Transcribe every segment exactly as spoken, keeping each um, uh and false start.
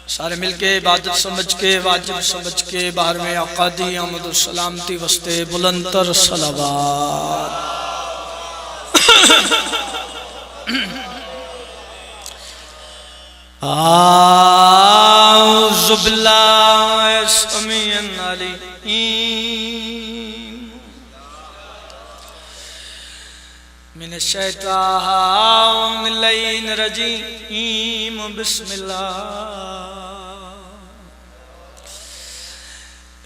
سارے مل کے عبادت سمجھ کے، واجب سمجھ کے، بارہویں آقا دی آمد و سلامتی واسطے بلند تر صلوات۔ اعوذ باللہ السمیع العلیم من الشیطان اللعین الرجیم۔ بسم اللہ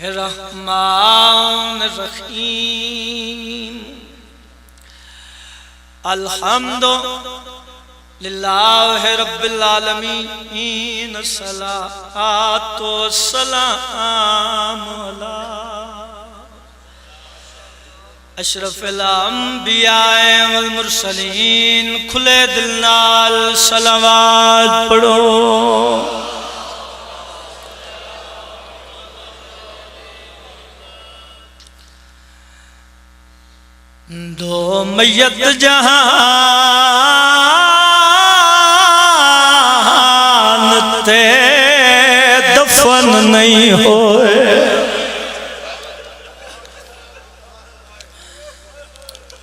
الرحمن الرحیم۔ الحمد للہ رب العالمین، الصلاۃ والسلام علی اشرف الانبیاء والمرسلین۔ کھلے دل نال صلوات پڑھو۔ دو میت جہان تے دفن نہیں ہوئے۔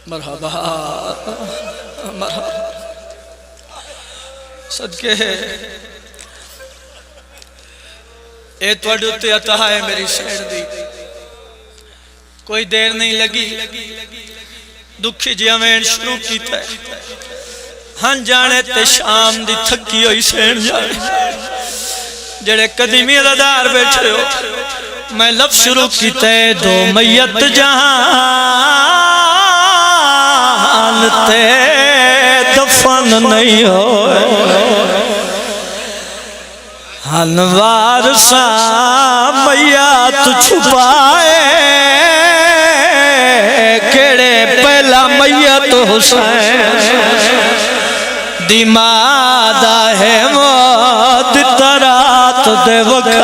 مرحبا، مرحبا۔ صدقے، اے تہاڈے اتے عطا ہے میری سین دی۔ کوئی دیر نہیں لگی، دکھی جیا وین شروع کیتا ہے۔ ہن جانے تے شام دی تھکی ہوئی سین جانے۔ جڑے قدیمی عزادار بیٹھے ہو، میں لفظ شروع کیتا ہے، دو میت جہان تے دفن نہیں ہوئے۔ ہن وارثاں میت چھپائے، کیڑے پہلا میت حسین دی ماں دا ہے، وہ دتا رات دے وقت۔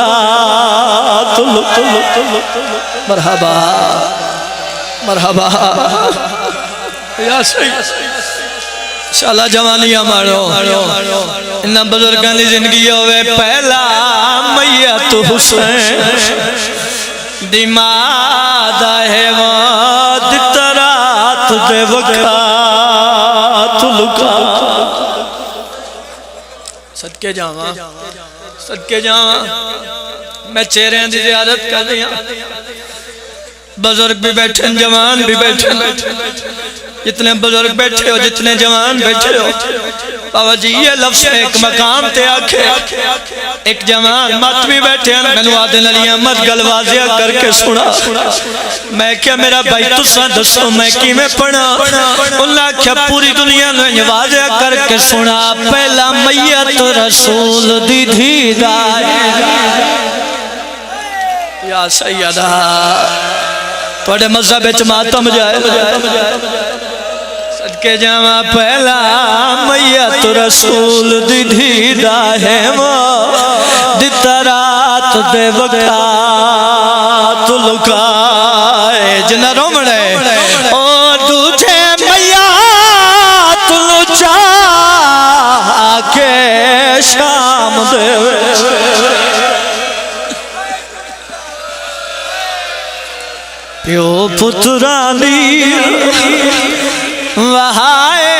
مرحبا، مرحبا۔ یا سید۔ شالا جوانیاں مارو۔ انہاں بزرگاں دی زندگی ہووے، پہلا میت حسین دی ماں دا ہے، وہ دتا رات دے وقت لکا۔ صدقے جاواں، صدقے جاواں، میں چہریاں دی زیارت کر رہی ہاں۔ بزرگ بھی بیٹھے، جوان بھی بیٹھے، جتنے بزرگ بیٹھے ہو، جتنے جوان بیٹھے ہو، بابا جی یہ لفظ ایک مقام تے آکھے، ایک جوان ماتمی بیٹھے ہیں، مینوں آدھے علی احمد گل واضح کر کے سنا۔ میں کیا میرا بھائی تساں دسو میں کیویں پڑھاں؟ انہاں آکھیا پوری دنیا نوں انج واضح کر کے سنا، پہلا میت رسول دی دھی دا ہے۔ یا سیدہ، تہاڈے مذہب وچ ماتم جائے۔ صدقے جاواں، پہلا میت رسول دی دھی دا ہے، وہ دتا رات دے وقت لکائے۔ جنہاں رووݨے او دوجے میت لچا کے شام دے وچ پیو پترانی وہائے،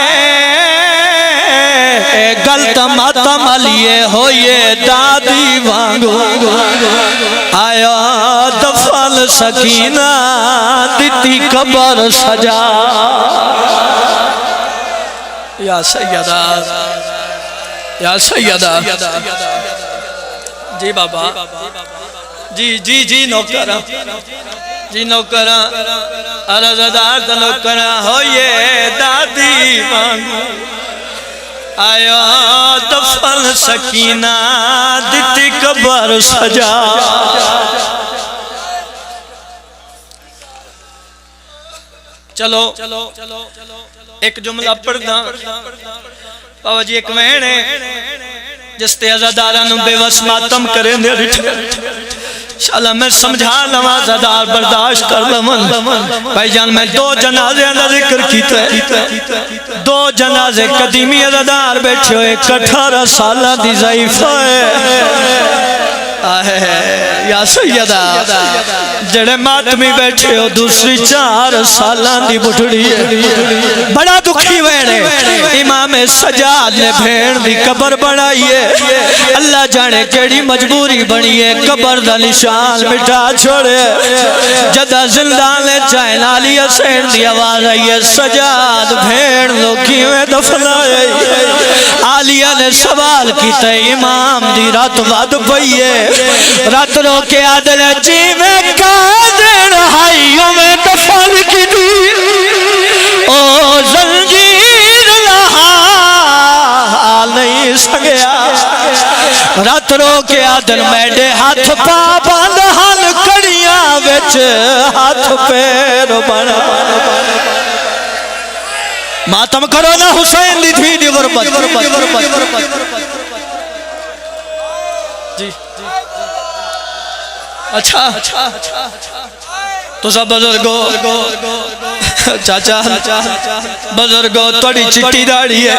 گل تاں ماتم آلی ہوئیے دادی وانگوں۔ آیا دفن سکینہ دتی قبر سجا۔ یا سیدہ، یا سیدہ۔ جی بابا، جی، جی، جی نوکراں، جی نوکراں، عرضدار تے نوکراں ہوئیے دادی وانگوں۔ آیا دفن سکینہ دتی قبر سجا۔ چلو، ایک جملہ پڑھنا۔ بابا جی، ایک وین ہے، جس تے عزاداراں نوں بے وس ماتم کریندے ڈٹھے۔ شالا میں سمجھا لواں، عزادار برداشت کر لون۔ بھائی جان، میں دو جنازیاں دا ذکر کیتا ہے۔ دو جنازے قدیمی عزادار بیٹھے ہوئے، ایک اٹھارہ سالاں دی ضعیفہ ہے۔ یا سیدہ، جڑے ماتمی بیٹھے ہو، دوسری چار سالاں دی بڈھڑی ہے، بڑا دکھی ویڑے۔ امام سجاد نے بھین دی قبر بنائی ہے، اللہ جانے کیڑی مجبوری بنی ہے، قبر دا نشان مٹا چھوڑے۔ جدا زندان چائے علی حسین دی آواز آئی ہے، سجاد بھین نو کیویں دفنائے؟ عالیہ نے سوال کیتا، امام دی رت ودھ پئی ہے۔ رت رو کے آدھن، جیویں قیدی ہائی اوویں دفن کیتی، او زنجیر لہا نہیں سگیا۔ رت رو کے آدھن، میڈے ہتھ پا بند ہن، کڑیاں وچ ہتھ پیر بن۔ ماتم کرو نا حسین دی دھی دی غربت۔ جی۔ اچھا۔ تساں بزرگو، چاچا، بزرگو، تہاڈی چٹی داڑھی ہے۔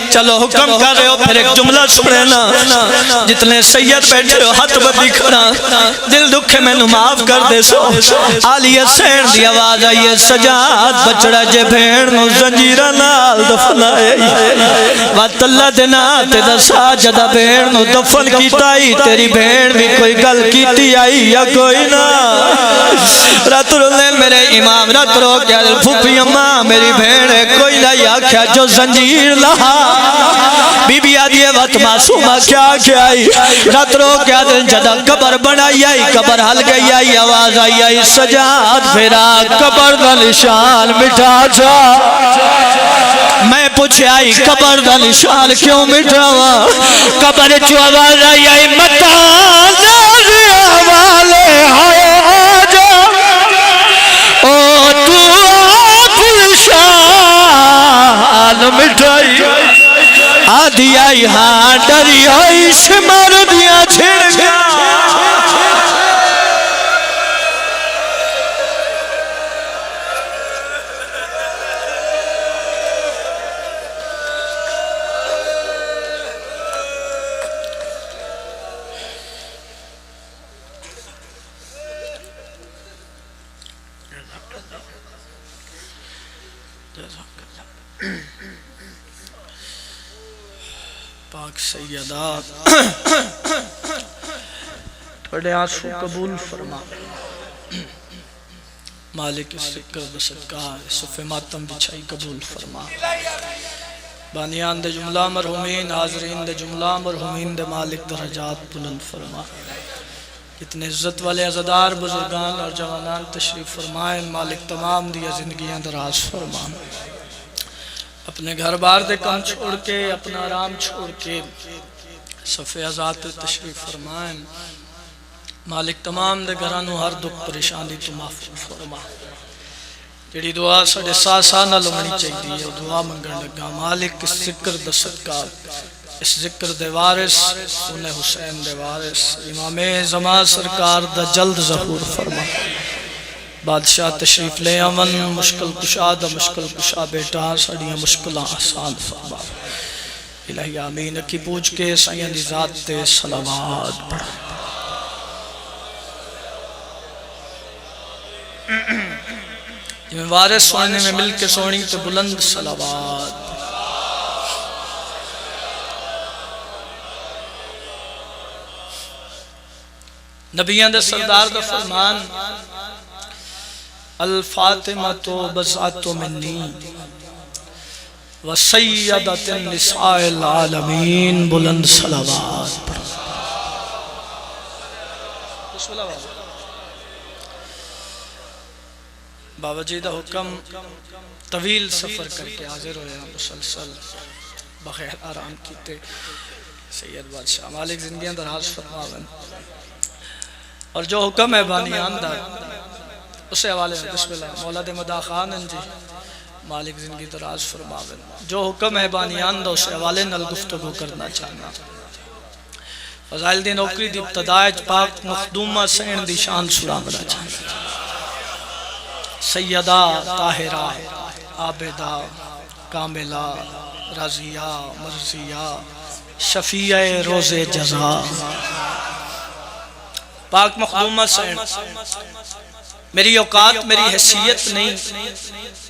چلو حکم کر رہے ہو، پھر ایک جملہ سنے نا۔ جتنے سید بیٹھے ہو، ہتھ بدھی کھڑا۔ دل دکھے، مینوں معاف کر دیسو۔ عالیہ حسین دی آواز آئی ہے، سجاد بچڑا جے بھین نو زنجیراں نال دفنائے۔ وت اللہ دے ناں تے دسا، جدا بھین نو دفن کیتا ہی، تیری بھین بھی کوئی گل کیتی آئی یا کوئی نہ؟ رت رلے میرے امام، رت رو کے آدھے، پھوپھی اماں، میری بھین ہے کوئی نہ؟ آکھیا جو زنجیر لہا۔ بی بی آدھی ہے، وت معصومہ کیا کیا آئی؟ رت رو کے آدھے، جدا قبر بنائی آئی، قبر ہل گئی آئی، آواز آئی آئی، سجاد پھرا قبر دا نشان مٹا جا۔ میں پوچھیا آئی، قبر دا نشان کیوں مٹاواں؟ قبر چوں آواز آئی آئی، متاں نازیہ والے ہائے آ جا۔ او تو آپ نشان مٹائی۔ آدھی آئی ہاں، ڈری ہوئی شمر دیاں جھڑکیاں۔ پاک سیدہ، تہاڈے آنسو قبول فرما۔ مالک اس ذکر دا صدقہ، اس صف ماتم بچھائی قبول فرما۔ بانیان دے جملہ مرحومین، حاضرین دے جملہ مرحومین دے مالک درجات بلند فرما۔ کتنے عزت والے عزادار، بزرگان اور جوانان تشریف فرمائن، مالک تمام دیاں زندگیاں دراز فرما۔ اپنے گھر بار دے کم چھوڑ کے، اپنا آرام چھوڑ کے صف عزا تے تشریف فرمائن۔ مالک تمام دے گھراں نو ہر دکھ پریشانی تو محفوظ فرما۔ جڑی دعا ساڈے ساہ ساہ نال ہونی چاہیدی ہے، او دعا منگن لگا۔ مالک، اس ذکر دا صدقہ، اس ذکر دے وارث، سنہ حسین دے وارث، امام زمان سرکار دا جلد ظہور فرما۔ بادشاہ تشریف لے آون، مشکل کشا دا مشکل کشا بیٹا، ساڈیاں مشکلاں آسان فرما۔ الہی آمین۔ اکھی پوچھ کے سائیاں دی ذات تے صلوات پڑھ۔ جویں وارث سونے میں مل کے سونی تے بلند صلوات۔ نبیاں دے سردار دا فرمان، الفاطمہ تو بضعۃ منی و سیدۃ النساء العالمین، بلند صلوات پڑھو۔ بابا جی دا حکم، طویل سفر کر کے حاضر ہویا، مسلسل بغیر آرام کیتے۔ سید بادشاہ مالک زندگیاں دراز فرماون۔ اور جو حکم ہے بانیان دا، اس حوالے نال، بسم اللہ، مولا دے مداح خوان ہیں جی، مالک زندگی دراز فرماون۔ جو حکم ہے بانیان دا، اس حوالے نال گفتگو کرنا چاہنا۔ فضائل دی نوکری دی ابتدا اچ پاک مخدومہ سین دی شان سناونا چاہنا۔ سیدہ، طاہرہ، عابدہ، کاملہ، رضیہ، مرضیہ، شفیعہ روز جزا۔ پاک مخدومہ سین، میری اوقات، میری حیثیت نہیں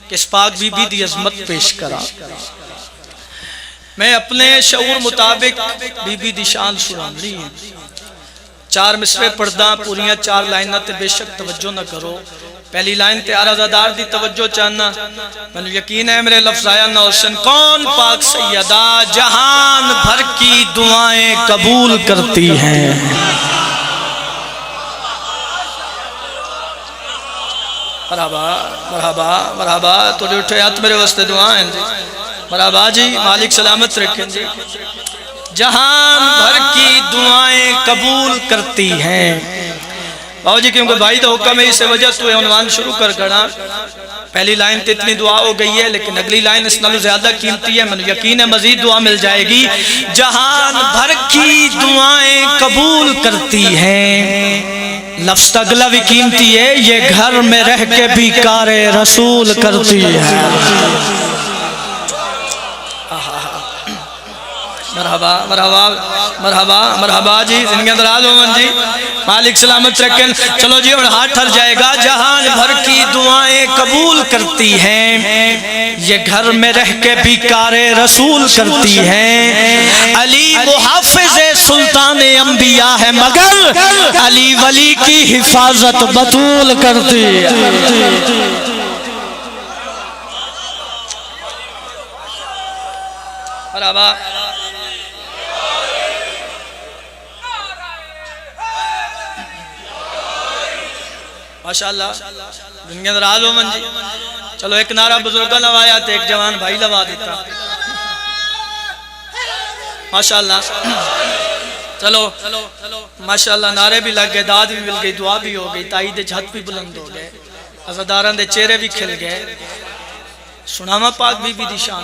کہ اس پاک بی بی دی عظمت پیش کراں۔ میں اپنے شعور مطابق بی بی دی شان سنانی ہے۔ چار مصرعے پڑھداں، پوریاں چار لائناں تے بے شک توجہ نہ کرو۔ پہلی لائن تے عرض ادار دی توجہ چاہنا، مینوں یقین ہے میرے لفظ ضائع نہ ہوسن۔ کون پاک سیدہ جہان بھر کی دعائیں قبول کرتی ہیں؟ مرحبا، مرحبا، مرحبا، تہاڈے اٹھے ہتھ میرے واسطے دعا ہیں جی۔ مرحبا جی، مالک سلامت رکھیں جی۔ جہان بھر کی دعائیں قبول کرتی ہیں۔ باؤ جی، کیونکہ بھائی دا حکم ہے، اس وجہ تو یہ عنوان شروع کر کھڑا۔ پہلی لائن تے اتنی دعا ہو گئی ہے، لیکن اگلی لائن اس نالوں زیادہ قیمتی ہے، مینوں یقین ہے مزید دعا مل جائے گی۔ جہان بھر کی دعائیں قبول کرتی ہیں۔ لفظ اگلا بھی قیمتی ہے، یہ گھر میں رہ کے بھی کار رسول کرتی ہے۔ مرحبا، مرحبا، مرحبا، مرحبا جی، زندگیاں دراز ہون جی، مالک سلامت رکھن۔ چلو جی، ہن ہاتھ ٹھر جائے گا۔ جہان بھر کی دعائیں قبول کرتی ہیں، یہ گھر میں رہ کے بھی کار رسول کرتی ہیں۔ علی محافظ سلطان انبیاء ہے، مگر علی ولی کی حفاظت بتول کرتی ہے۔ مرحبا۔ ماشاءاللہ۔ دنیا ناراض ہو من جی۔ چلو، ایک نعرہ بزرگاں لوایا تے ایک جوان بھائی لوا دیتا۔ ماشاءاللہ۔ چلو، ماشاءاللہ، نعرے بھی لگ گئے، داد بھی مل گئی، دعا بھی ہو گئی، تائید دے ہتھ بھی بلند ہو گئے، عزاداراں دے چہرے بھی کھل گئے۔ سناواں پاک بی بی دی شان؟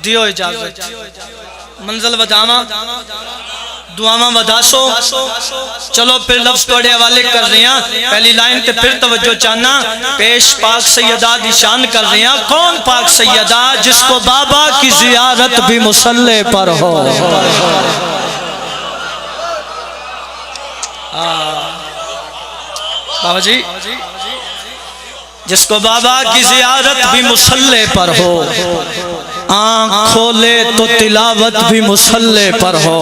دیو اجازت۔ منزل ودھاواں؟ دعاواں ودھاسو؟ چلو پھر لفظ تہاڈے حوالے کر رہے ہاں۔ پہلی لائن تے پھر توجہ چاہنا۔ پیش پاک سیدہ دی شان کر رہے ہاں۔ کون پاک سیدہ جس کو بابا کی زیارت بھی مصلی پر ہو؟ ہاں۔ بابا جی، جس کو بابا کی زیارت بھی مصلی پر ہو، آنکھ کھولے تو تلاوت بھی مصلی پر ہو۔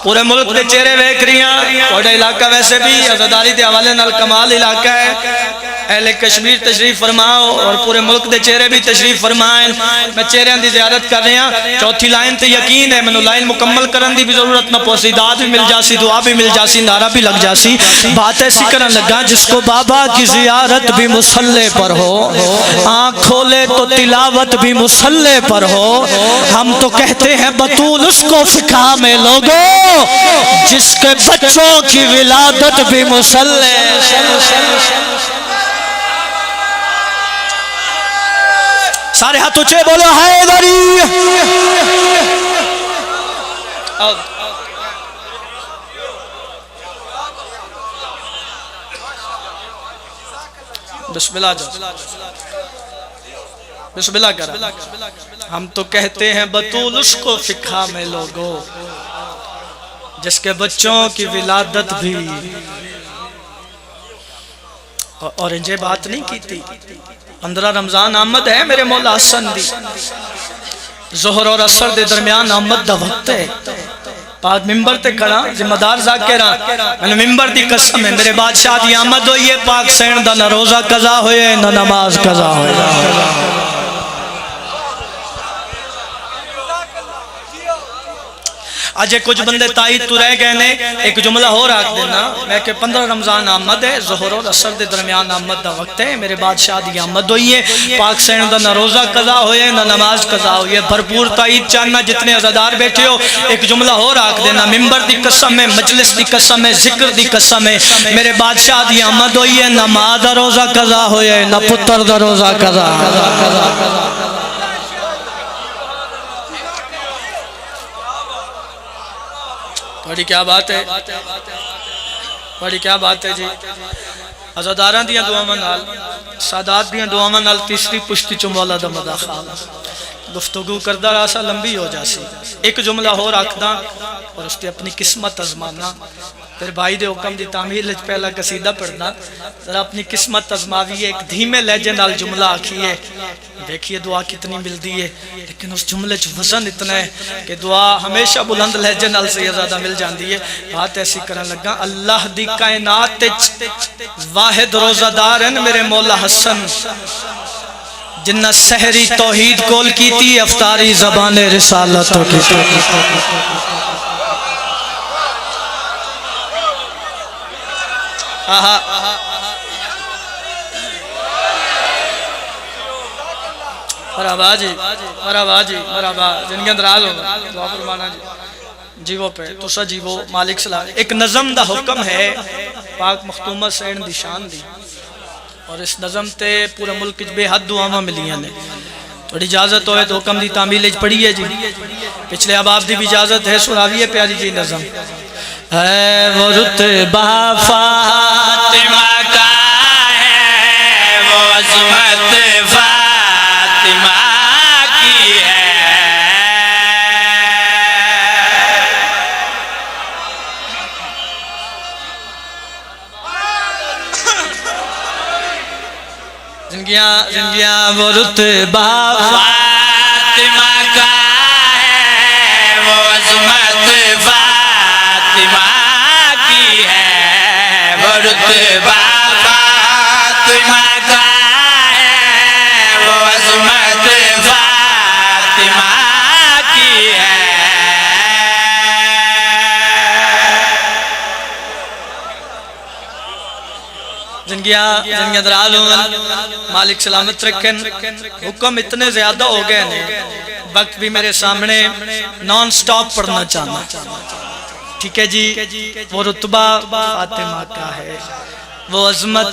پورے ملک دے چہرے ویکھ رہی ہاں، تہاڈا علاقہ ویسے بھی عزاداری دے حوالے نال کمال علاقہ ہے۔ اہل کشمیر تشریف فرماؤ اور پورے ملک دے چہرے بھی تشریف فرمائیں۔ میں چہریاں دی زیارت کر رہا۔ چوتھی لائن تے یقین ہے، مینوں لائن مکمل کرن دی بھی ضرورت نہ پوسی، داد بھی مل جاسی، دعا بھی مل جاسی، نعرہ بھی لگ جاسی۔ بات ایسی کرن لگا، جس کو بابا کی زیارت بھی مصلی پر ہو، آنکھ کھولے تو تلاوت بھی مصلی پر ہو۔ ہم تو کہتے ہیں بتول اس کو فقہ میں لوگو، جس کے بچوں کی ولادت بھی مصلی۔ سارے ہاتھ اچے بولو، حیدری۔ بسم اللہ جان۔ بسم اللہ کرا۔ ہم تو کہتے ہیں بتول اس کو فقہ میں لوگو، جس کے بچوں کی ولادت بھی۔ اور انجے بات نہیں کیتی۔ پندرہ رمضان آمد ہے میرے مولا حسن دی، ظہر اور عصر دے درمیان آمد دا وقت ہے۔ پاک ممبر تے کھڑا، ذمہ دار ذاکر ہاں، مینوں ممبر دی قسم ہے، میرے بادشاہ دی آمد ہوئی ہے، پاک سین دا نہ روزہ قضا ہوئے، نہ نماز قضا ہوئے۔ اجے کچھ بندے تائید تو رہ گئے نے، ایک جملہ ہور آکھ دینا، میں کہ پندرہ رمضان آمد ہے، ظہر اور عصر دے درمیان آمد دا وقت ہے، میرے بادشاہ دی آمد ہوئی ہے، پاک سین دا نہ روزہ قضا ہوئے، نہ نماز قضا ہوئی ہے۔ بھرپور تائید چاہنا، جتنے عزادار بیٹھے ہو، ایک جملہ ہور آکھ دینا، ممبر دی قسم ہے، مجلس دی قسم ہے، ذکر دی قسم ہے، میرے بادشاہ دی آمد ہوئی ہے، نہ ماں دا روزہ قضا ہوئے، نہ پتر دا روزہ قضا۔ بڑی کیا بات ہے، بڑی کیا بات ہے جی۔ عزاداراں دیاں دعاواں نال، سادات دیاں دعاواں نال تیسری پشتی چوں مولا دا مداح خان۔ گفتگو کردا رہا سا، لمبی ہو جاسی۔ ایک جملہ ہور آکھداں اور اس تے اپنی قسمت آزمانا۔ پھر بھائی دے حکم دی تعمیل وچ پہلا قصیدہ پڑھنا۔ ذرا اپنی قسمت آزماویے، ایک دھیمے لہجے نال جملہ آکھیے، دیکھیے دعا کتنی ملدی ہے۔ لیکن اس جملے چ وزن اتنا ہے کہ دعا ہمیشہ بلند لہجے نال سیدزادہ مل جاندی ہے۔ بات ایسی کرن لگا، اللہ دی کائنات وچ واحد روزہ دار ہیں میرے مولا حسن، جنہاں سحری توحید کول کیتی، افطاری زبان رسالت تو کیتی۔ آہا۔ مرحبا جی، مرحبا جی، مرحبا۔ زندگیاں دراز ہو، دعا فرمانا جی۔ جیوو پہ، تسا جیوو، مالک سلام۔ ایک نظم دا حکم ہے، پاک مخدومہ سین دی شان دی۔ اور اس نظم تے پورے ملک وچ بے حد دعاواں ملیاں نے۔ تھوڑی اجازت ہوئے تو حکم دی تعمیل وچ پڑھیے جی۔ پچھلے احباب دی بھی اجازت ہے، سناویے پیاری جی نظم۔ ہے وہ رتبہ فاطمہ کا ہے، وہ عظمت فاطمہ کی ہے۔ زندگیاں، زندگیاں، وہ رتبہ فاطمہ کا ہے، وہ عظمت فاطمہ کی ہے، وہ رتبہ فاطمہ کا ہے، وہ عظمت فاطمہ کی ہے۔ زندگیاں، زندگیاں دراز ہون، مالک سلامت رکھن۔ حکم اتنے زیادہ ہو گئے نے، وقت بھی میرے سامنے، نان سٹاپ پڑھنا چاہنا۔ ٹھیک ہے جی، وہ رتبہ فاطمہ کا ہے، وہ عظمت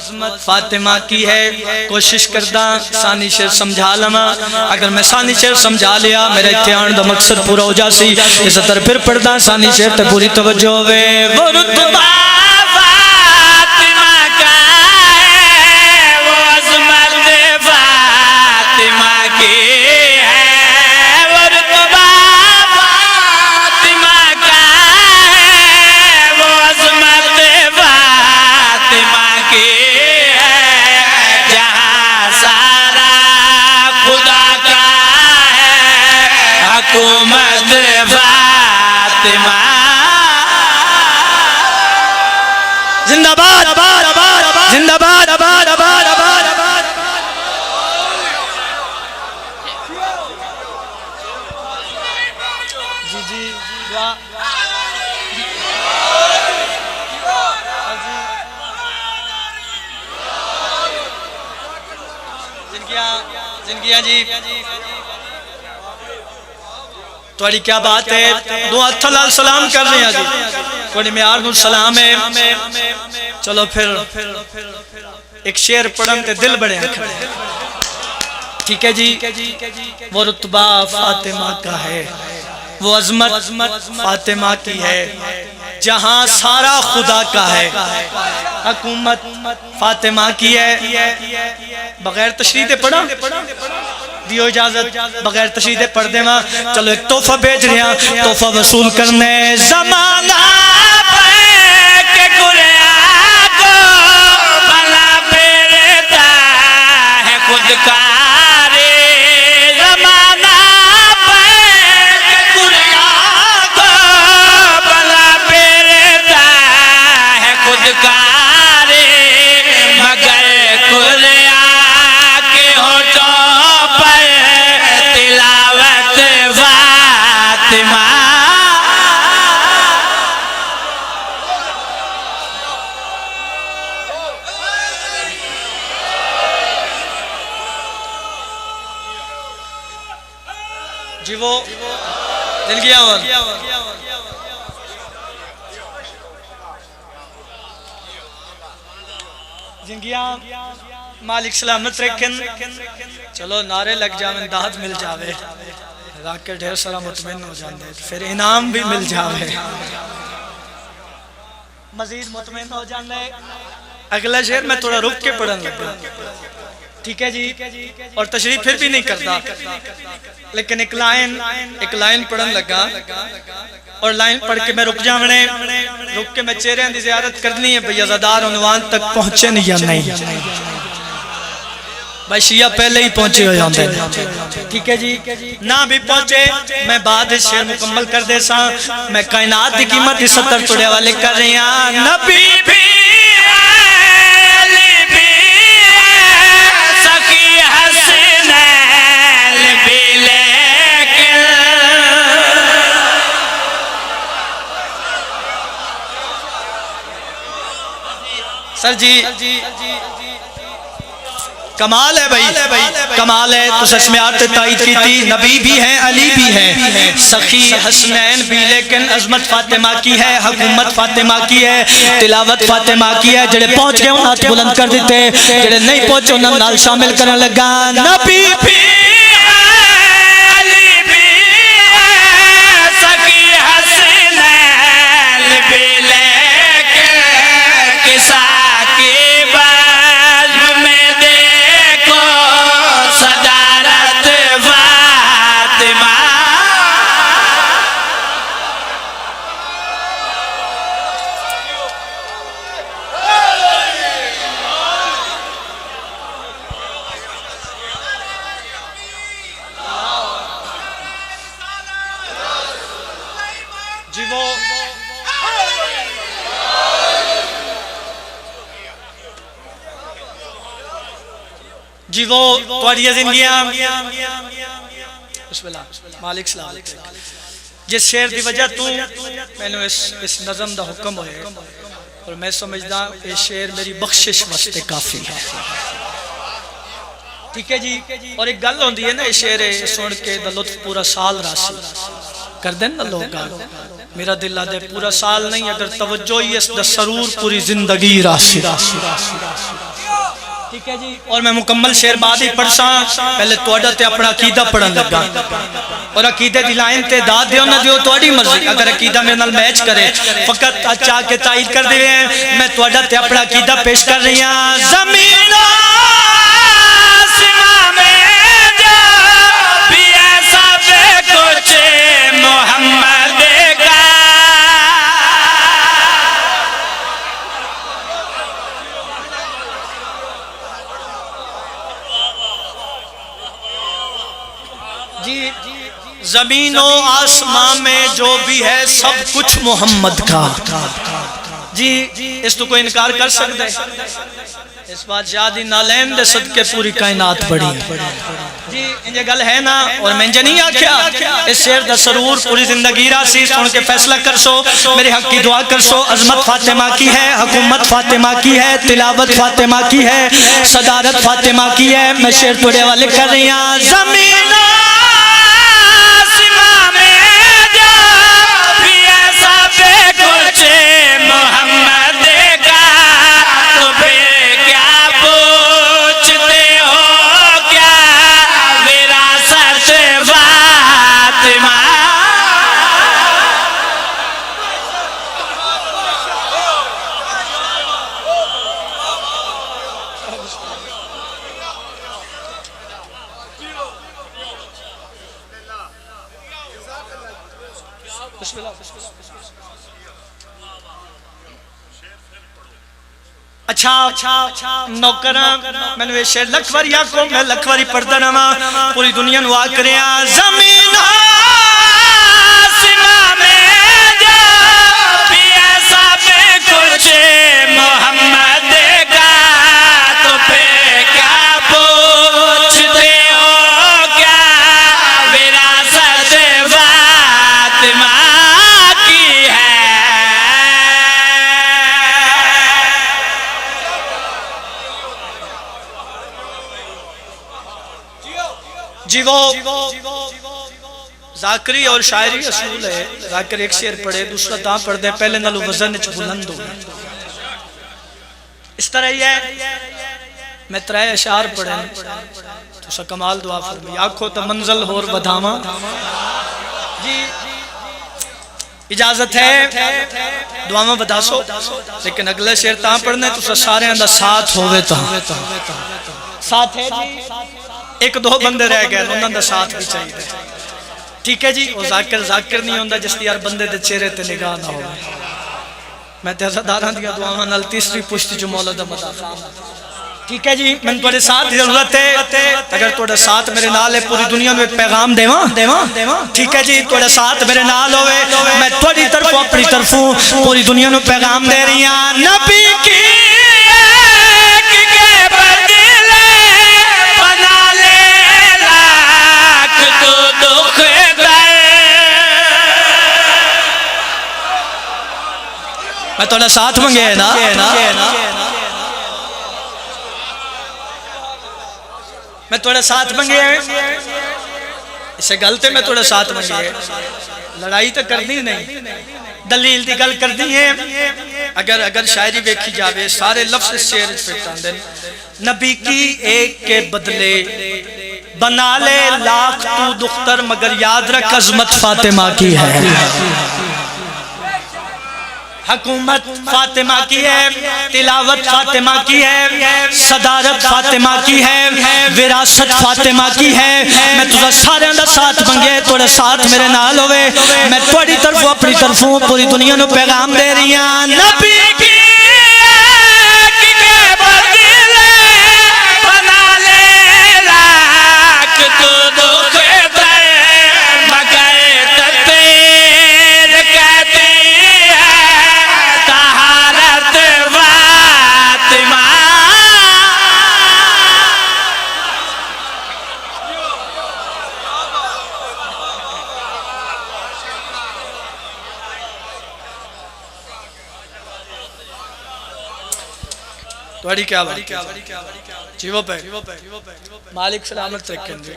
فاطمہ کی ہے۔ کوشش کردا سانی شعر سمجھا لواں، اگر میں سانی شعر سمجھا لیا، میرا اتھے آن دا مقصد پورا ہو جاسی۔ اس طرح پھر پڑھدا سانی شعر تے پوری توجہ ہوے۔ وہ رتبہ فاطمہ کا ہے، وہ عظمت فاطمہ کی ہے، وہ رتبہ فاطمہ کا ہے، وہ عظمت فاطمہ کی ہے، جہاں سارا خدا کا ہے، حکومت فاطمہ۔ زندہ باد، زندہ باد، زندہ باد۔ جی، جی، دعا۔ زندگیاں، زندگیاں جی۔ تہاڈی کیا بات ہے؟ دو ہتھ نال سلام کر رہے ہیں جی۔ تہاڈے معیار نو سلام ہے۔ چلو پھر ایک شعر پڑھن تے دل بڑے آکھن۔ ٹھیک ہے جی۔ وہ رتبہ فاطمہ کا ہے، وہ عظمت فاطمہ کی ہے، جہاں سارا خدا کا ہے، حکومت فاطمہ کی ہے۔ بغیر تشریح دے پڑھاں؟ دیو اجازت، بغیر تشریح دے پڑھ دیواں۔ چلو ایک تحفہ بھیج رہے ہیں، تحفہ وصول کرنے۔ زمانہ پلٹ کے قرآن کو بھلا پھیرتا ہے خود کار، زمانہ پلٹ کے قرآن کو بھلا پھیرتا ہے خود کار، مگر قرآن کے ہونٹوں پر تلاوت فاطمہ۔ جی وہ دل گیا ہوا۔ زندگیاں مالک سلامت رکھن۔ چلو نعرے لگ جاون، داد مل جاوے۔ راکٹ ڈھیر سارا مطمئن ہو جاندے، پھر انعام بھی مل جاوے۔ مزید مطمئن ہو جاندے۔ اگلا شعر میں تھوڑا رک کے پڑھن لگا۔ ٹھیک ہے جی، اور تشریف پھر بھی نہیں کرتا، لیکن ایک لائن، ایک لائن پڑھن لگا، اور لائن پڑھ کے میں رک جاونے، رک کے میں چہریاں دی زیارت کرنی ہے بھئی عزادار عنوان تک پہنچے نہیں یا نہیں۔ بھائی شیعہ پہلے ہی پہنچے ہوئے ہوندے نے۔ ٹھیک ہے جی، نہ بھی پہنچے، میں بعد وچ شعر مکمل کر دیساں۔ میں کائنات دی قیمت دی ستر تہاڈے حوالے کر رہی ہاں۔ نبی بھی ہے، علی بھی ہے، سخی حسنین بھی، لیکن سر جی، کمال ہے بھائی، کمال ہے۔ تساں اس معیار تے تائید کیتی، نبی بھی ہے، علی بھی ہے، سخی حسنین بھی، لیکن عظمت فاطمہ کی ہے، حکومت فاطمہ کی ہے، تلاوت فاطمہ کی ہے۔ جڑے پہنچ گئے انہاں ہتھ بلند کر دیتے، جڑے نہیں پہنچے انہاں نال شامل کرن لگا۔ نبی بھی ہے، علی بھی ہے، سخی حسنین بھی، لیکن کسا کی بزم میں دیکھو صدارت فاطمہ۔ جی وہ، جی وہ تہاڈیاں زندگیاں۔ بسم اللہ۔ مالک سلام۔ جس شعر دی وجہ تو مینوں اس، اس نظم دا حکم ہوئے، اور میں سمجھدا اے شعر میری بخشش واسطے کافی ہے۔ ٹھیک ہے جی، اور ایک گل ہوندی ہے نا، اے شعر اے سن کے دا لطف پورا سال راسی کر دین نا لوگ گل۔ میرا دل آدھے پورا سال نہیں، اگر توجہ ہی اس دا سرور پوری زندگی راسی۔ ٹھیک ہے جی، اور میں مکمل شعر بعد ہی پڑھساں، پہلے تہاڈا تے اپنا عقیدہ پڑھن لگا۔ اور عقیدے دی لائن تے دا دیو نہ دیو تہاڈی مرضی، اگر عقیدہ میرے نال میچ کرے، فقط اچا کے تائید کر دیوے ہیں۔ میں تہاڈا تے اپنا عقیدہ پیش کر رہی ہاں۔ زمین و آسماں میں جو بھی ہے سب کچھ محمد کا۔ جی، زمین و آسماں میں جو بھی ہے سب کچھ محمد کا۔ جی، اس تو کوئی انکار کر سکتا ہے؟ اس بادشاہ دی نعلین دے صدقے پوری کائنات بڑی ہے۔ جی، انجے گل ہے نا، اور میں انجے نہیں آکھیا۔ اس شعر دا سرور پوری زندگی راسی، سن کے فیصلہ کرسو، میرے حق کی دعا کرسو۔ عظمت فاطمہ کی ہے، حکومت فاطمہ کی ہے، تلاوت فاطمہ کی ہے، صدارت فاطمہ کی ہے۔ میں شعر تہاڈے حوالے کر رہی ہاں۔ زمین آسماں میں جو بھی ہے سب کچھ محمد کا، تو پھر کیا پوچھتے ہو کیا وراثت فاطمہ؟ اچھا، نوکراں، مینوں یہ شعر لکھ واری آکھو، میں لکھ واری پڑھدا رہواں، پوری دنیا نوں آکھ رہیا، زمین آسماں میں جو بھی ہے سب کچھ محمد کا، تو پھر کیا پوچھتے ہو کیا وراثت فاطمہ کی ہے؟ جی وہ ذاکری اور شاعری اصول ہے، ذاکر ایک شعر پڑھے، دوسرا تاں پڑھدے، پہلے نالوں وزن وچ بلند ہو۔ اس طرح ہی ہے، میں ترے اشعار پڑھن، تساں کمال دعا فرمائی، آکھو تاں منزل ہور ودھاواں۔ جی، اجازت ہے، دعاواں ودھاسو، لیکن اگلے شعر تاں پڑھنے، تساں سارے دا ساتھ ہووے تاں۔ ساتھ ہے جی، ایک دو بندے رہ گئے، انہاں دا ساتھ بھی چاہیے۔ ٹھیک ہے جی، وہ ذاکر ذاکر نہیں ہوندا جس دی ہر بندے دے چہرے تے نگاہ نہ ہوے۔ میں تے عزاداراں دیاں دعاواں نال تیسری پشت جو مولا دا مداح خان۔ ٹھیک ہے جی، مینوں تہاڈے ساتھ دی ضرورت ہے۔ اگر تہاڈا ساتھ میرے نال ہے، پوری دنیا نوں ایک پیغام دیواں، دیواں، دیواں۔ ٹھیک ہے جی، تہاڈا ساتھ میرے نال ہوے، میں تہاڈی طرفوں، اپنی طرفوں پوری دنیا نوں پیغام دے رہی ہاں۔ نبی کی ایک کے بدلے بنا لے لاکھ تو دکھ درد۔ میں تہاڈا ساتھ منگے ہے نا؟ میں تہاڈا ساتھ منگے ہے۔ اسے گل تے میں تہاڈا ساتھ منگے ہے۔ لڑائی تو کرنی نہیں، دلیل دی گل کرنی ہے۔ اگر، اگر شاعری ویکھی جاوے، سارے لفظ اس شعر وچ فٹ آندے نے۔ نبی کی ایک کے بدلے بنا لے لاکھ تو دختر، مگر یاد رکھ عظمت فاطمہ کی ہے۔ حکومت فاطمہ کی ہے، تلاوت فاطمہ کی ہے، صدارت فاطمہ کی ہے، وراثت فاطمہ کی ہے۔ میں تساں سارے دا ساتھ منگے، تہاڈا ساتھ میرے نال ہوے۔ میں تہاڈی طرفوں، اپنی طرفوں پوری دنیا نوں پیغام دے رہی ہاں، نبی کی ایک کے بدلے بنا لے لاکھ تو دکھ درد، مگر تدبیر کہتی ہے طہارت فاطمہ۔ تہاڈی کیا بات ہے؟ جیوو پے۔ مالک سلامت رکھن جی۔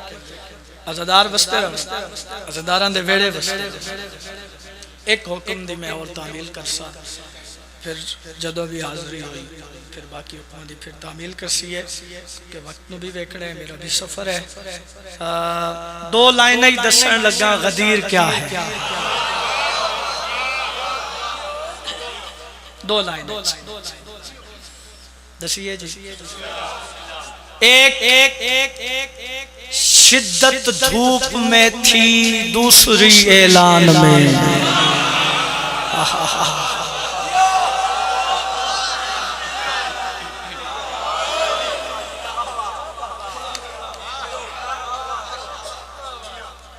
عزادار وسدے رہن، عزاداراں دے ویڑے وسدے رہن۔ ایک حکم دی میں اور تعمیل کرساں، پھر جدوں بھی حاضری ہوئی، پھر باقی حکماں دی پھر تعمیل کرسیے، کہ وقت نو بھی ویکھنا ہے، میرا بھی سفر ہے۔ آ، دو لائناں ہی دسن لگا، غدیر کیا ہے؟ دو لائناں دسیے جی۔ ایک، ایک، ایک، ایک، ایک شدت دھوپ میں تھی، دوسری اعلان میں۔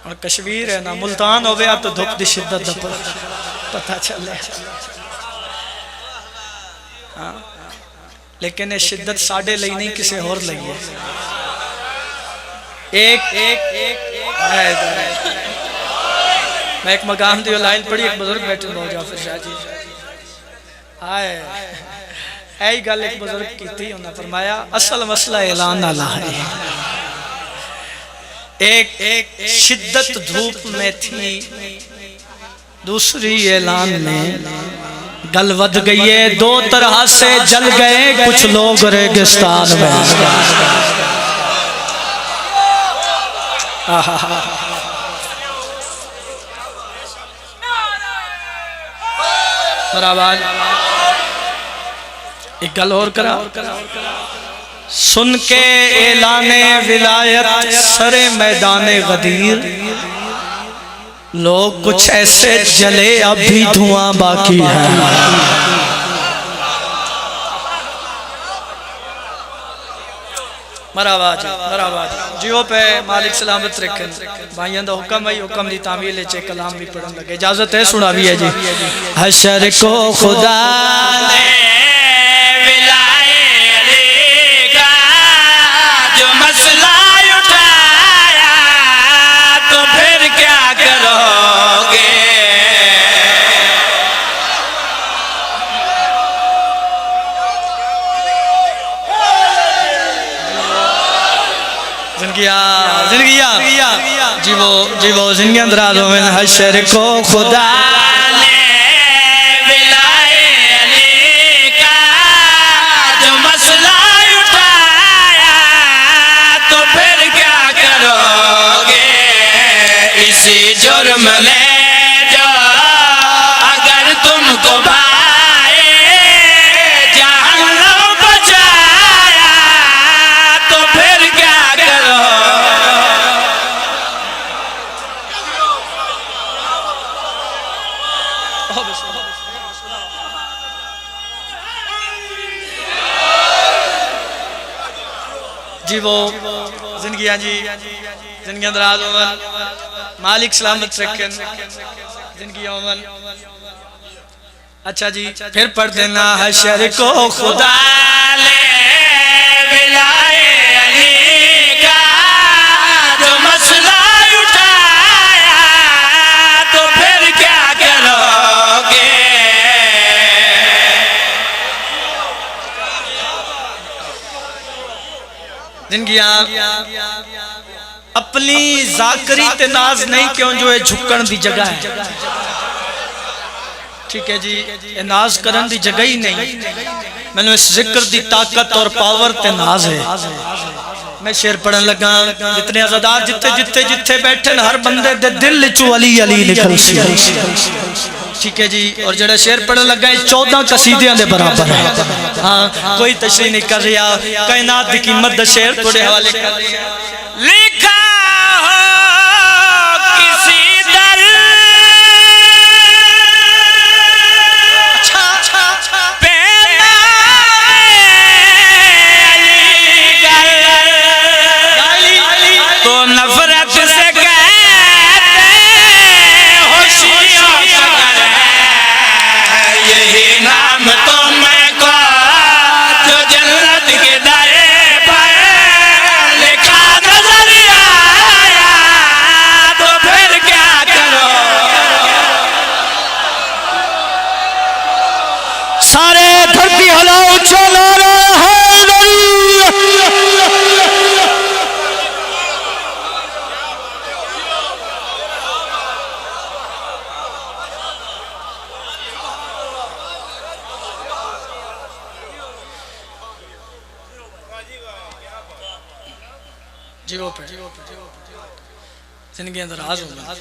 اور کشمیر ہے نا، ملتان ہویا تو دھوپ دی شدت دا پ-، پتہ چلے۔ ہاں۔ لیکن یہ شدت ساڈے لئی نہیں، کسے ہور لئی ہے۔ ایک، ایک، ایک، میں ایک مقام دی لائن پڑھی، ایک بزرگ بیٹھے، بہت جعفر شاہ جی۔ ہائے، ایہی گل ایک بزرگ کیتی، انہاں فرمایا، اصل مسئلہ اعلان والا ہے۔ ایک، ایک شدت دھوپ میں تھی، دوسری اعلان میں، گل ودھ گئی ہے، دو طرح سے جل گئے کچھ لوگ ریگستان میں۔ آہا۔ برابر۔ ایک گل اور کرا۔ سن کے اعلان ولایت سر میدان غدیر، لوگ کچھ ایسے جلے، اب بھی دھواں باقی ہے۔ مرحبا جی، مرحبا جی۔ جیو پے، مالک سلامت رکھن۔ بھائیاں دا حکم ہے، حکم دی تعمیل وچ ایک کلام بھی پڑھن لگے۔ اجازت ہے، سناویے جی۔ حشر کو خدا نے ولائے علی کا جو مسئلہ اٹھایا تو پھر کیا کرو گے؟ زندگیاں، زندگیاں۔ جیوو، جیوو، زندگیاں دراز ہوون۔ حشر کو خدا نے ولائے علی کا جو مسئلہ اٹھایا تو پھر کیا کرو گے؟ اسی جرم نے جو اگر تم کو بھائے جہنم پہنچایا تو پھر جی وہ زندگیاں جی، زندگیاں دراز ہون، مالک سلامت رکھن، زندگیاں ہون۔ اچھا جی، پھر پڑھ دینا، حشر کو خدا نے بلائے علی کا جو مسئلہ اٹھایا، تو پھر کیا کرو گے؟ زندگیاں اپنی ذاکری تے ناز نہیں، کیوں جو اے جھکن دی جگہ ہے۔ ٹھیک ہے جی، اے ناز کرن دی جگہ ہی نہیں۔ مینوں اس ذکر دی طاقت اور پاور تے ناز ہے۔ میں شعر پڑھن لگا، جتنے عزادار جتھے جتھے جتھے بیٹھے ن، ہر بندے دے دل چوں علی علی نکل سی۔ ٹھیک ہے جی، اور جڑا شعر پڑھن لگا، اے چودہ قصیدیاں دے برابر ہے۔ ہاں، کوئی تشریح نہیں کر رہا، کائنات دی قیمت دا شعر تھوڑے حوالے کر رہے ہیں۔ لکھا ہو کسی در پہ نام علی گر، تو نفرت سے کہتے ہو شیعہ گر۔ یہی نام تم کو جو جنت کے در پر لکھا نظر آیا، تو پھر کیا کرو؟ سارے دھرتی ہلاؤ، اچا نعرہ حیدری۔ جی وہ پہ زندگیاں دراز ہو گئی۔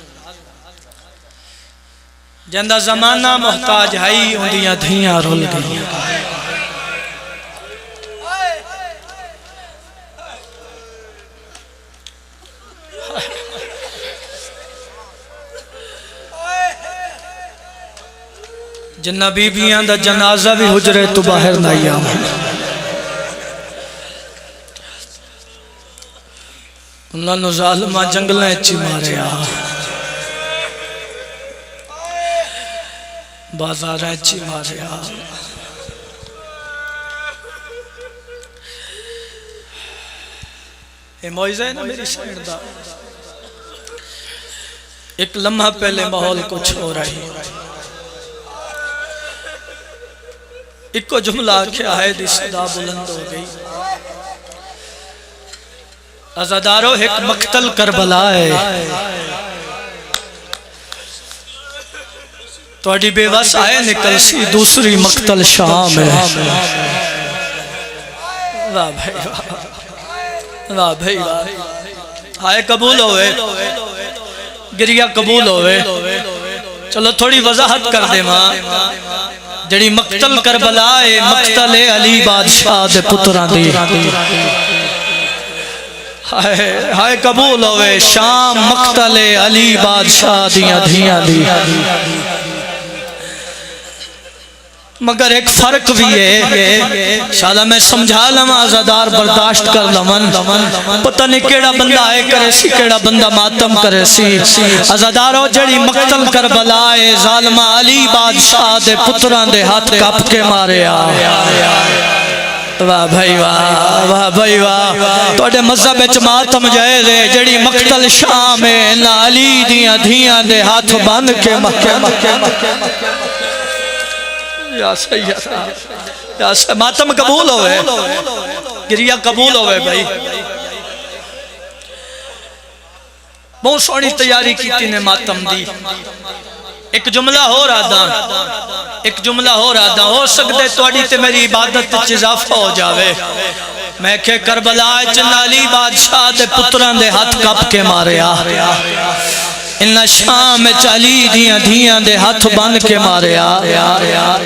جیندا زمانہ محتاج ہائی، اوندیاں دھیاں رل گئیاں۔ جنہ بیبیاں دا جنازہ بھی حجرے تو باہر نہ آیا۔ انہاں نو ظالماں جنگلاں اچ ہی ماریا، بازاراں اچ ہی ماریا۔ اے معجزہ ہے نا میری سائیں دا۔ ایک لمحہ پہلے ماحول کچھ ہو رہا ہے۔ ایکو جملہ آکھیا ہے، دی صدا بلند ہو گئی۔ عزادارو، ہک مقتل کربلا ہے۔ تہاڈی بے وس آئے نکل سی، دوسری مقتل شام ہے۔ واہ بھائی واہ، واہ بھائی واہ۔ ہائے قبول ہوئے، گریہ قبول ہوئے۔ چلو تھوڑی وضاحت کر دیواں۔ جڑی مقتل کربلا ہے، مقتل علی بادشاہ دے پتراں دی۔ ہائے، ہائے قبول ہوئے شام مقتل علی بادشاہ دیاں دھیاں دی۔ مگر ایک فرق بھی ہے، شالا میں سمجھا لواں، عزادار برداشت کر لون۔ پتہ نہیں کیڑا بندہ آئے کرے سی، کیڑا بندہ ماتم کرے سی۔ عزادارو، جڑی مقتل کربلا ہے، ظالمہ علی بادشاہ دے پتراں دے ہاتھ کپ کے ماریا۔ واہ بھائی واہ، واہ بھائی واہ۔ تہاڈے مذہب وچ ماتم جائز ہے، جڑی مقتل شام ہے، انہاں علی دیاں دھیاں دے ہاتھ بن کے مکے مکے۔ یا سید، یا سید، ماتم قبول ہوئے، گریہ قبول ہوئے بھائی۔ بہت سوہنی تیاری کیتی نے ماتم دی۔ ایک جملہ ہور آدھاں، ایک جملہ ہور آدھاں، ہو سکدے تہاڈی تے میری عبادت وچ اضافہ ہو جاوے۔ میں کہ کربلا وچ علی بادشاہ دے پتراں دے ہتھ کپ کے ماریا۔ انہاں شام وچ علی دیاں دھیاں دے ہتھ بن کے ماریا۔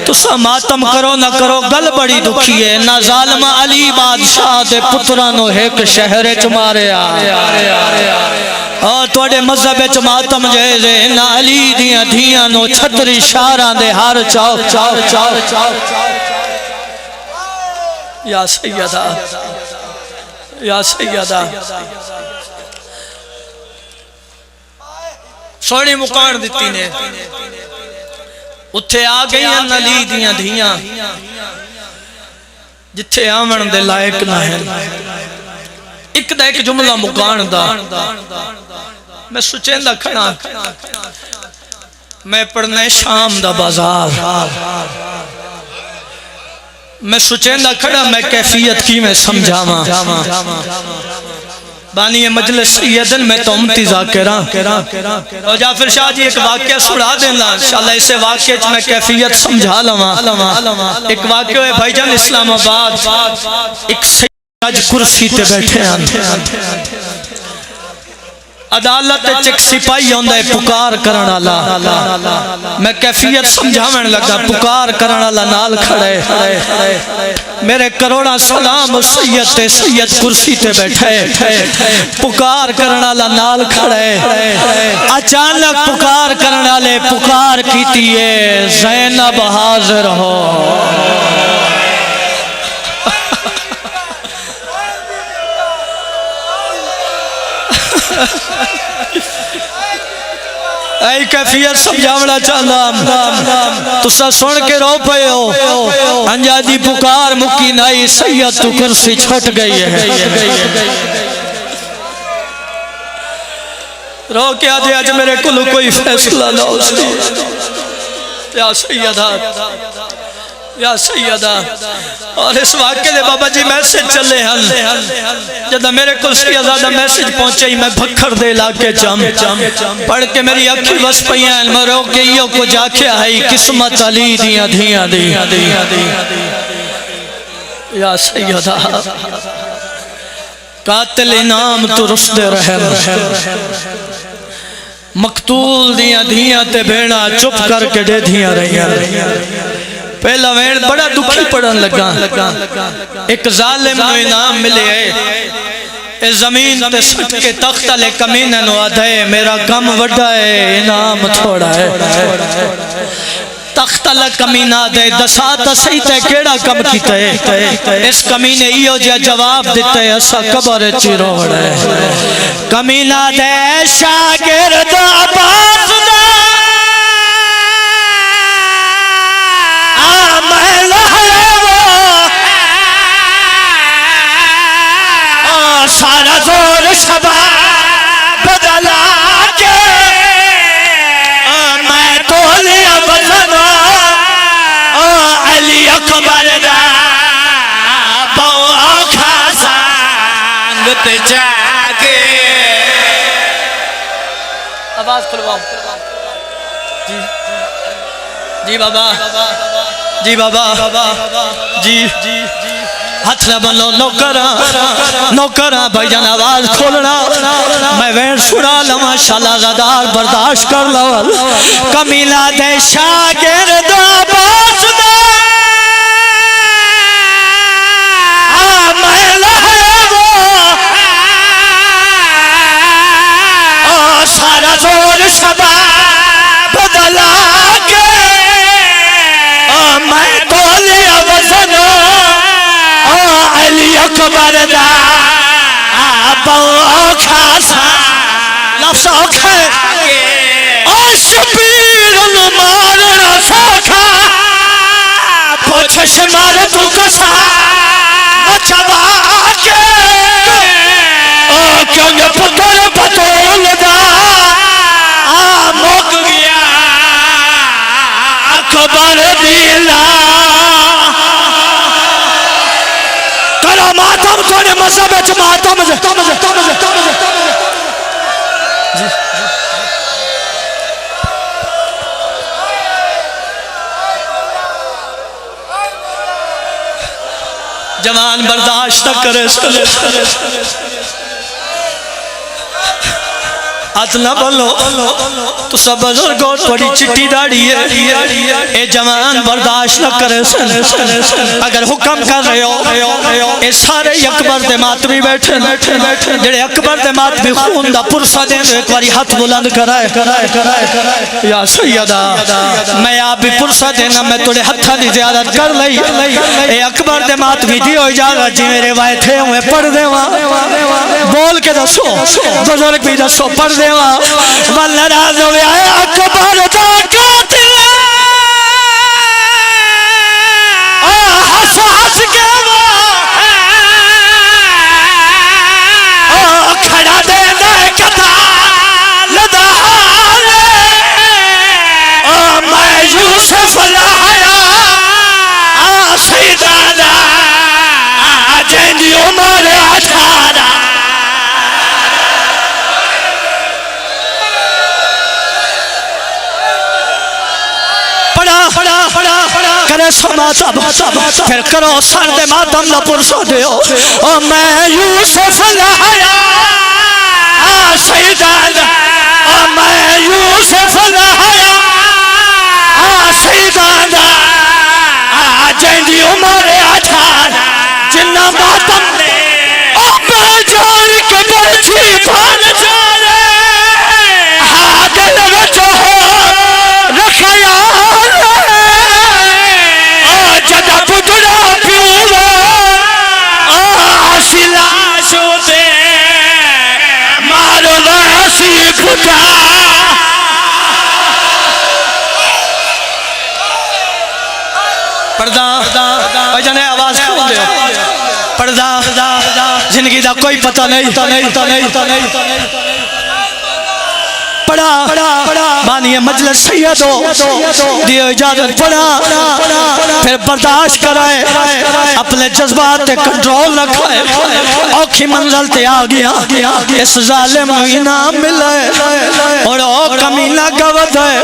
تساں ماتم کرو نہ کرو، گل بڑی دکھی ہے۔ انہاں ظالماں علی بادشاہ دے پتراں نو ہک شہر وچ ماریا۔ او تہاڈے مذہب وچ ماتم جائز ہے، انہاں علی دیاں دھیاں نو چھتری شاراں دے ہر چوک، چوک، چوک، چوک۔ یا سیدہ، یا سیدہ۔ سوہنی مکان دتی نے۔ اتھے آ گئیاں علی دیاں دھیاں، جتھے آون دے لائق نہ ہن۔ اک دا اک جملہ مکان دا۔ میں سوچیندا کھڑا، میں پڑھنا ہے شام دا بازار۔ میں سوچیندا کھڑا، میں کیفیت کیویں سمجھاواں۔ بانی مجلس سید ہن، میں تو امتی ذاکر ہاں۔ او جعفر شاہ جی، ایک واقعہ سنا دینا انشاءاللہ، اسے واقعے وچ میں کیفیت سمجھا لواں۔ ایک واقعہ ہوئے بھائی جان، اسلام آباد، ایک سید اج کرسی تے بیٹھے ہن۔ عدالت وچ ایک سپاہی ہوندا ہے پکار کرن والا۔ میں کیفیت سمجھاون لگا، پکار کرن والا نال کھڑا ہے۔ میرے کروڑاں سلام اس سید تے، سید کرسی تے بیٹھا ہے۔ پکار کرن والا نال کھڑا ہے۔ اچانک پکار کرن والے پکار کیتی ہے، زینب حاضر ہو۔ اے کیفیت سمجھاونا چاہنا، تساں سن کے رو پئے ہو۔ انجا دی پکار مکی نائی، سید تو کرسی چھٹ گئی ہے۔ رو کے آدھے، اج میرے کولوں کوئی فیصلہ نہ ہو سکتا۔ یا سیدہ، یا سیدہ۔ اور اس واقعے دے بابا جی میسج چلے ہن۔ جدا میرے کول سیدہ دا میسج پہنچے، میں بھکر دے علاقے چم پڑھ کے میری اکھی وس پئیاں ہن۔ میں رو کے ایہو کچھ آکھیا ہے، قسمت علی دیاں دھیاں دی۔ یا سیدہ۔ قاتل انعام تو رسد رحم۔ مقتول دیاں دھیاں تے بھیڑاں چپ کر کے ڈیدھیاں رہیاں۔ پہلا وین بڑا دکھی پڑھن لگا۔ ایک ظالم نو انعام ملے ہے۔ اے زمین تے سٹ کے تخت والے کمینے نو آدھے، میرا کم وڈا ہے، انعام تھوڑا ہے۔ تخت والا کمینہ آدھے، دسا تاں سہی تے کیڑا کم کیتا ہے؟ اس کمینے ایہو جہا جواب دتا ہے، اساں قبر اچ ہی رونا ہے۔ کمینہ آدھے، شاگرد عباس دا، آ میں لایا وہ، آ سارا زور شباب بدلا کے، آ میں تولیا وزن، آ علی اکبر دا بہوں اوکھا سانگ تے جا کے۔ آواز کھلواؤ۔ جی۔ جی بابا، جی بابا، جی۔ ہتھ نہ بنو نوکراں، نوکراں بھائی جان آواز کھولنا۔ میں وین سنا لواں، شالا زادار برداشت کر لو۔ کمیلا دے شاگرد عباس دا، آ میں لایا وہ، آ سارا زور شباب بدلا کے، آ میں تولیا وزن، آ علی اکبر دا، آ بہوں اوکھا سا۔ لفظ اوکھا ہے۔ آ شبیر نو مارنا سوکھا، پچھش مار تو کسا مچوا کے۔ او کنگ پتر بتول دا، آ مک گیا اکبر دی لا۔ کرو ماتم، تہاڈے مذہب وچ ماتم۔ جوان برداشت نہ کرے سن۔ ہتھ نہ بلو۔ تساں بزرگ ہو، تہاڈی چٹی داڑھی ہے، اے جوان برداشت نہ کرے سن۔ اگر حکم کر رہے ہو، اے سارے ہی اکبر دے ماتمی بیٹھے نے، جڑے اکبر دے ماتمی خون دا پرسہ دین، ایک واری ہتھ بلند کرائے۔ یا سیدا، میں آپ بھی پرسہ دینا، میں تہاڈے ہتھاں دی زیارت کر لئی۔ اے اکبر دے ماتمی، دیو اجازت جی، میرے وائے تھے ہوئے پڑھ دیواں۔ بول کے دسو، بزرگ بھی دسو، پڑھ دیواں۔ ول ناراض ہویا اے اکبر دا قاتل۔ آ ہس ہس کے وہ، آ کھڑا دیندا اے قتال دا حال۔ آ میں یوسف لایا، آ سیداں دا، آ جیندی عمر اٹھارہ۔ پڑھا، کرے سو ماتم، پھر کرو سر دے ماتم دا پرسہ دیو۔ او میں یوسف لایا، آ سیداں دا، او میں یوسف لایا، آ سیداں دا، آ جیندی عمر اٹھارہ، جنہ ماتم او بے جان کے برچھی بھن جانے۔ ہا دل وچ ہور خیال۔ او جدا پترا پیو، او اسی لاش اتے مارو سی پٹا۔ پردہ، بھائی جانے آواز کھول دے۔ پردہ، زندگی دا کوئی پتہ نہیں۔ پڑھا، بانی مجلس سید ہو، دیو اجازت پڑھا، پھر برداشت کرائے، اپنے جذبات تے کنٹرول رکھائے۔ اوکھی منزل تے آ گیا، اس ظالم نو انعام ملا ہے۔ اور او کمینہ گود ہے،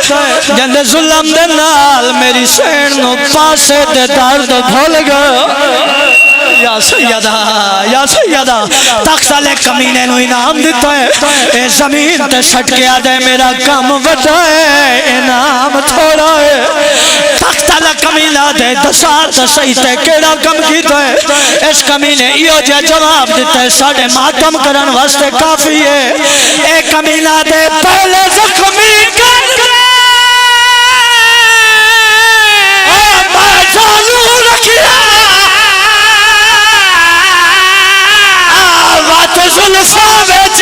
جندے ظلم دے نال میری سین نو پاسے تے درد بھول گیا۔ یا سیدا، یا سیدا، تخت والے کمینے نو انعام دتا ہے، اے زمین تے سٹ کے آدھے میرا کم وڈا ہے، انعام تھوڑا ہے۔ تخت والا کمینا دے دسا تے صحیح تے کیڑا کم کیتا ہے؟ اس کمینے ایہو جہا جواب دتا ہے، ساڈے ماتم کرن واسطے کافی ہے۔ اے کمینا دے پہلے زخمی کر کے میں جانو رکھیا، وت زلفاں وچ